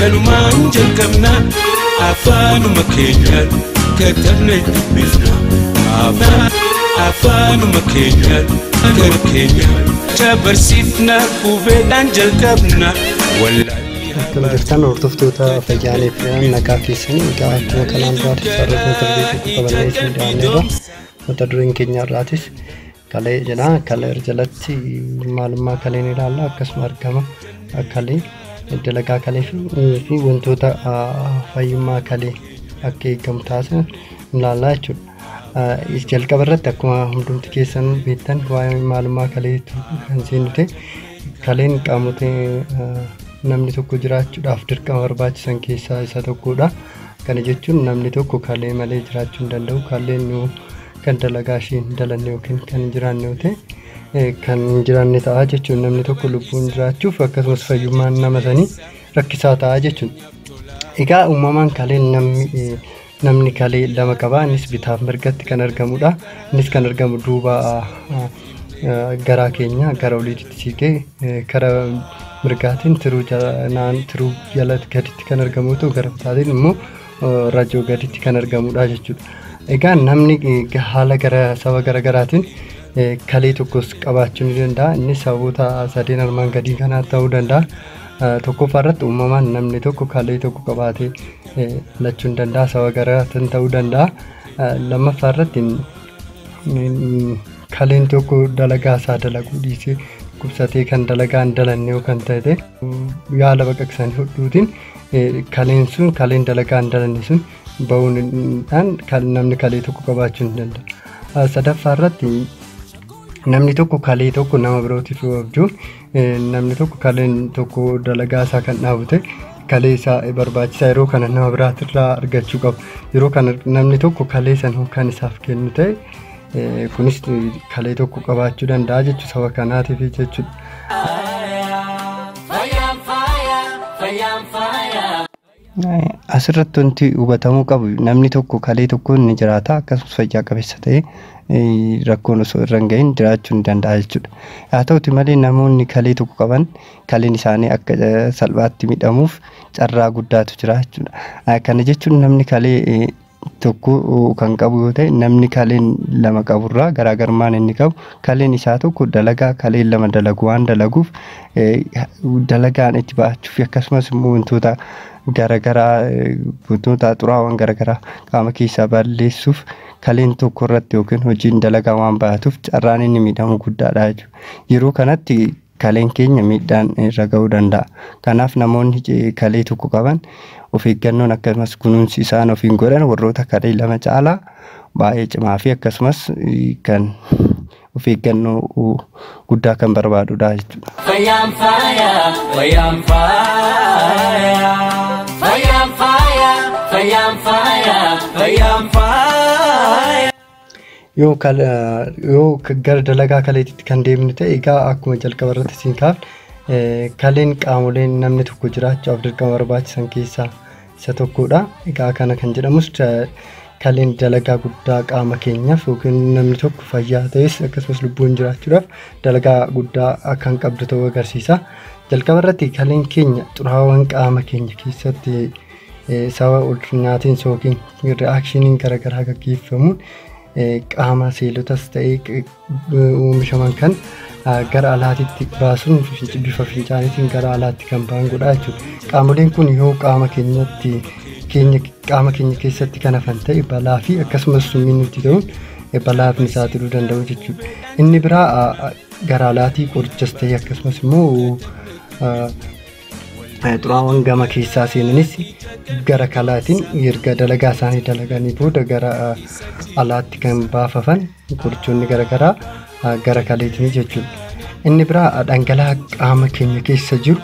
Kalumaan jalqabna afaanuma keenyaan katabne dubbifna. Afaanuma keenyaan kan keenyaan barsiifna qubeedhaan jalqabna. Akkam jirtan hordoftoota Fayyaanee fi nagaa keessanii? Egaa akkuma kanaan duraatti sarara mata duree tokko qabannee isin dhiyaanneerra. Mata dureen keenya irraatis kalee jedha. Kalee jalatti maalummaa kaleen ilaalla, akkasuma argama kalee, dalagaa kalee fi wantoota fayyummaa kalee akka eegamu taasisan ilaallaa jechuudha. Jalqaba irratti akkuma hundumti keessan beektan waa'ee maalummaa kalee kan seenu ta'e, kaleen qaamota namni tokko jiraachuudhaaf dirqama barbaachisan keessaa isa tokkodha. Kana jechuun namni tokko kalee malee jiraachuu hin danda'u. Kaleen kan dalagaa ishee hin dalanne yookiin kan hin jiraanne yoo ta'e, kan hin jiraanne ta'a jechuun namni tokko lubbuun jiraachuuf akkasumas fayyummaan nama sanii rakkisaa ta'a jechuudha. Egaa uumamaan kaleen namni kalee lama qaba. Innis bitaaf mirgatti kan argamudha. Innis kan argamu duuba garaa keenya gara oliitti siqee karaa mirgaatiin tiruu tiruu jala gaditti kan argamu ta'u, gara bitaatiin immoo rajoo gaditti kan argamudha jechuudha. Egaa namni haala gara saba gara garaatiin kalee tokkos qabaachuu ni danda'a. Innis sababoota sadeen armaan gadii kanaa ta'uu danda'a. Tokkoffaa irratti uumamaan namni tokko kalee tokko qabaatee dhalachuu ni danda'a. Saba garaatiin ta'uu danda'a. Lammaffaa irratti kaleen tokko dalagaa isaa dalaguu dhiisee dhukkubsatee kan dalagaa hin dalanne yoo kan ta'e, yaala baqaqsanii hodhuutiin kaleen sun, kaleen dalagaa hin dalanne sun bahuudhaan kan namni kalee tokko qabaachuu ni danda'a. Sadaffaa irratti namni tokko kalee tokko nama birootiif yoo abjuu, namni tokko kaleen tokko dalagaa isaa kan dhaabu ta'e, kalee isaa barbaachisaa yeroo kana nama biraatirraa argachuu qaba. Yeroo kana namni tokko kalee sana kan isaaf kennu ta'e, kunis kalee tokko qabaachuu danda'a jechuudha saba kanaatiif jechuudha. Asirratti wanti hubatamuu qabu, namni tokko kalee tokkoon ni jiraata, akkasumas fayyaa qabeessa ta'ee rakkoon osoo irra hin gahin jiraachuu ni danda'a jechuudha. Haa ta'uti malee namoonni kalee tokko qaban kaleen isaanii akka salphaatti miidhamuuf carraa guddaatu jira jechuudha. Kana jechuun namni kalee tokko kan qabu yoo ta'e, namni kaleen lama qaburraa garaagarummaan inni qabu, kaleen isaa tokko dalagaa kaleen lama dalagu waan dalaguuf, dalagaan itti ba'achuuf akkasumas immoo wantoota garaagaraa, wantoota xuraawwan garaagaraa qaama keessaa balleessuuf kaleen tokko irratti yookiin hojiin dalagaa waan ba'atuuf carraan inni miidhamu guddaadha jechuudha. Yeroo kanatti kaleen keenya miidhaan irra ga'uu danda'a. Kanaaf namoonni kalee tokko qaban of eeggannoon akkasumas kunuunsi isaan ofiin godhan warroota kalee lama caalaa baay'ee cimaa fi akkasumas kan of eeggannoo guddaa kan barbaadudha jechuudha. Fayyaan faaya, fayyaan faaya, fayyaan faaya, fayyaan faaya, fayyaan faaya. Yoo gara dalagaa kaleetitti kan deemnu ta'e, egaa akkuma jalqaba irratti siin kaafne, kaleen qaamoleen namni tokko jiraachuudhaaf dirqama barbaachisan keessaa isa tokkodha. Egaa kana kan jedhamus kaleen dalagaa guddaa qaama keenyaaf yookiin namni tokko fayyaa ta'es akkasumas lubbuun jiraachuudhaaf dalagaa guddaa akka hin qabdu ta'uu agarsiisa. Jalqaba irratti kaleen keenya xuraawwan qaama keenya keessatti sababa nyaatiin yookiin reaakshiniin garaagaraa gaggeeffamuun qaama seelotas ta'ee oomishaman kan gara alaatitti baasuun bifa fincaaniitiin gara alaatti kan ba'an godha jechuudha. Qaamoleen kun yoo qaama keenyatti keenya qaama keenya keessatti kan hafan ta'e, balaa fi akkasumas summii nutti ta'uun balaaf ni saaxiluu danda'u jechuudha. Inni biraa gara alaatii qorichas ta'e akkasumas immoo xuraawwan gama keessaa seenanis gara kalaatiin erga dalagaa isaanii dalaganii booda gara alaatti kan baafafan qorichoonni garaagaraa gara kaleetiin jechuudha. Inni biraa dhangala'aa qaama keenya keessa jiru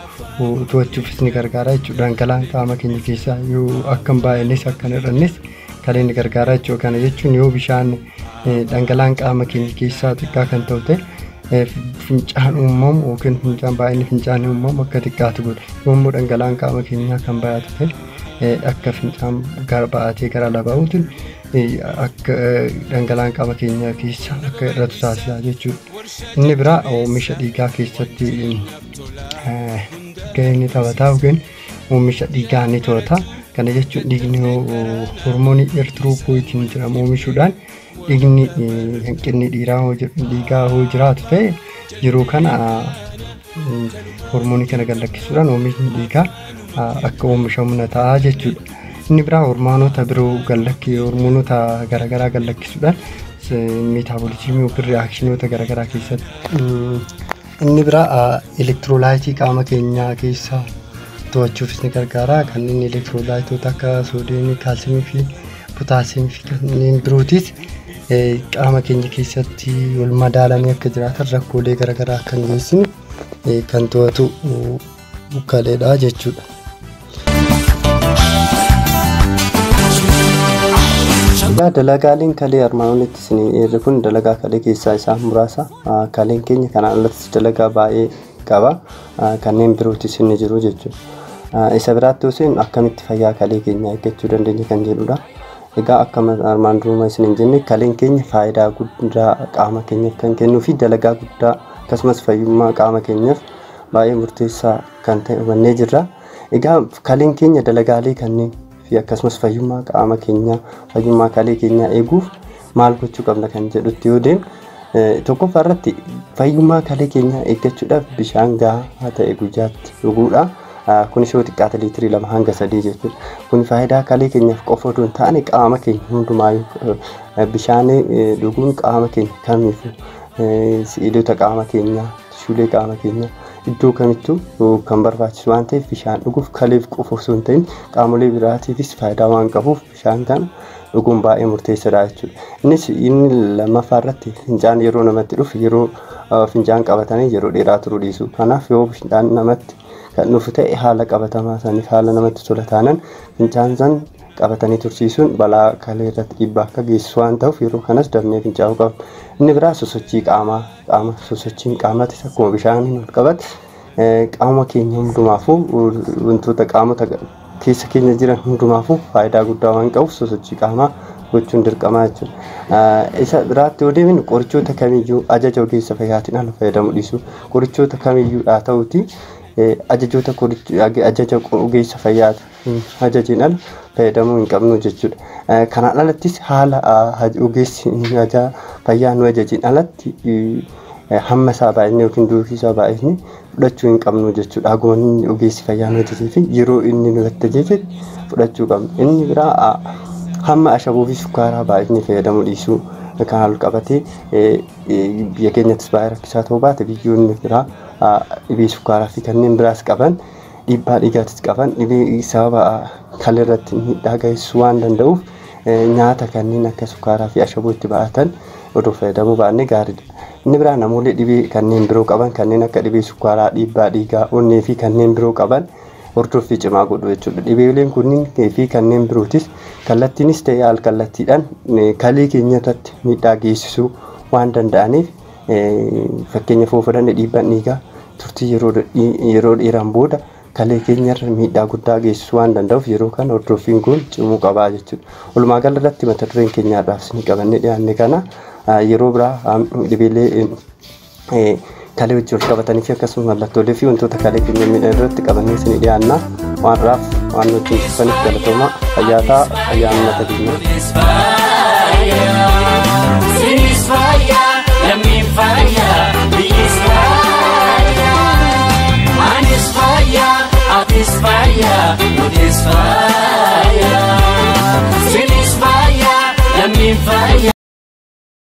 to'achuufis ni gargaara jechuudha. Dhangala'aan qaama keenya keessa yoo akka hin baay'annes akka hin hir'annes kaleen ni gargaara jechuudha. Kana jechuun yoo bishaan dhangala'aan qaama keenya keessaa xiqqaa kan ta'u ta'e, fincaan uumamu yookiin fincaan baay'inni fincaanii uumamu akka xiqqaatu godha. Yommuu dhangala'aan qaama keenyaa kan baay'atu ta'e, akka fincaan gara ba'atee gara ala ba'uutiin akka dhangala'aan qaama keenyaa keessa akka hir'atu taasisa jechuudha. Inni biraa oomisha dhiigaa keessatti gahee inni taphataa yookiin Oomisha dhiigaa ni to'ata. Kana jechuun dhiigni hormoonii eertiroopoyitiin jedhamu oomishuudhaan dhiigni hanqinni dhiigaa hoo jiraatu ta'e yeroo kana hormoonii kana gallakkisuudhaan oomishni dhiigaa akka oomishamu na ta'a jechuudha. Inni biraa hormoonota biroo hormoonota garaagaraa gallakkisuudhaan meetaaboolizimii yookiin ri'aakshinoota garaagaraa keessatti. Inni biraa elektiroolaayitii qaama keenyaa keessaa to'achuufis ni gargaara. Kanneen elektiroolaayitoota akka soodiyeemii, kaalsiyeemii fi pootaasiyeemii fi kanneen birootis qaama keenya keessatti wal madaalanii akka jiraatan rakkoolee garaagaraa akka hin geessine kan to'atu kaleedha jechuudha. Egaa dalagaaleen kalee armaan olitti isin eerre kun dalagaa kalee keessaa isaan muraasa. Kaleen keenya kanaan alattis dalagaa baay'ee qaba. Kanneen birootis ni jiru jechuudha. Isa biraatti yoo seenu akkamitti fayyaa kalee keenyaa eeggachuu dandeenya kan jedhudha. Egaa akka armaan duruma isin hin jenne kaleen keenya faayidaa guddaa qaama keenyaaf kan kennuu fi dalagaa guddaa akkasumas fayyummaa qaama keenyaaf baay'ee murteessaa kan ta'e hubannee jirra. Egaa kaleen keenya dalagaalee kanneen fi akkasumas fayyummaa qaama keenyaa fayyummaa kalee keenyaa eeguuf maal gochuu qabna kan jedhutti yoo deemnu tokkoffaa irratti fayyummaa kalee keenyaa eeggachuudhaaf bishaan gahaa ta'e guyyaatti dhuguudha. Kunis yoo xiqqaate liitirii 2 hanga 3 jechuudha. Kun faayidaa kalee keenyaaf qofa otoo hin taane qaama keenya hundumaayyuu bishaan dhuguun qaama keenya kamiifuu sibiilota qaama keenyaa, tishuulee qaama keenyaa iddoo kamittuu kan barbaachisu waan ta'eef bishaan dhuguuf kaleef qofa osoo hin ta'in qaamolee biraatiifis faayidaa waan qabuuf bishaan kana dhuguun baay'ee murteessaadha jechuudha. Innis inni lammaffaa irratti fincaan yeroo namatti dhufu yeroo fincaan qabatanii yeroo dheeraa turuu dhiisu. Kanaaf yoo fincaan namatti kan dhufu ta'e haala qabatamaa saniif haala namatti tola taanaan fincaan san qabatanii tursiisuun balaa kalee irratti dhiibbaa akka geessisu waan ta'uuf yeroo kanas dafnee fincaa'uu qabna. Inni biraa sosochii qaamaa qaama sosochiin qaamaatis akkuma bishaaniin wal qabate qaama keenya hundumaafuu wantoota qaamota keessa keenya jiran hundumaafuu faayidaa guddaa waan qabuuf sosochii qaamaa gochuun dirqamaa jechuudha. Isa biraatti yoo deemnu qorichoota kamiyyuu ajaja ogeessa fayyaatiin ala fayyadamuu dhiisuu qorichoota kamiyyuu haa ta'uuti ajaja ogeessa fayyaatiin ajajiin ala fayyadamuu hin qabnu jechuudha. Kanaan alattis haala ogeessi fayyaa nu ajajiin alatti hamma isaa baay'inni yookiin doosii isaa baay'inni fudhachuu hin qabnu jechuudha. Haguma inni ogeessi fayyaa nu ajajee fi yeroo inni nutti ajaje fudhachuu qabna. Inni biraa hamma ashaboo fi sukkaaraa baay'inni fayyadamuu dhiisuu kan wal qabatee biyya keenyattis baay'ee rakkisaa ta'uu baate biyyoonni biraa dhibee sukkaaraa fi kanneen biraas qaban dhiibbaa dhiigaatis qaban dhibee sababa kalee irratti miidhaa geessisuu waan danda'uuf nyaata kanneen akka sukkaaraa fi ashaboo itti ba'atan odoo fayyadamuu baannee gaariidha. Inni biraa namoonni dhibee kanneen biroo qaban kanneen akka dhibee sukkaaraa, dhiibbaa dhiigaa, onnee fi kanneen biroo qaban hordoffii cimaa godhu jechuudha. Dhibeeleen kunniin fi kanneen birootis kallattiinis ta'e al kallattiidhaan kalee keenya irratti miidhaa geessisuu waan danda'aniif fakkeenyaaf yoo fudhanne dhiibbaan dhiigaa turtii yeroo dheeraan booda kalee keenyarra miidhaa guddaa geessisuu waan danda'uuf yeroo kana hordoffiin kun cimuu qabaa jechuudha. Walumaa gala irratti mata dureen keenyaadhaaf isin qabannee dhiyaanne kana yeroo biraa dhibeelee kalee wajjin wal qabatanii fi akkasumas mallattoolee fi wantoota kalee keenya miidhan irratti qabannee isin dhiyaanna. Waan irraaf waan nu wajjin turtaniif galatoomaa. Fayyaa ta'aa, fayyaa uummata keenyaa. Sinis fayyaa, lammiin fayyaa, biyyis fayyaa. Anis fayyaa, atis fayyaa, nutis fayyaa.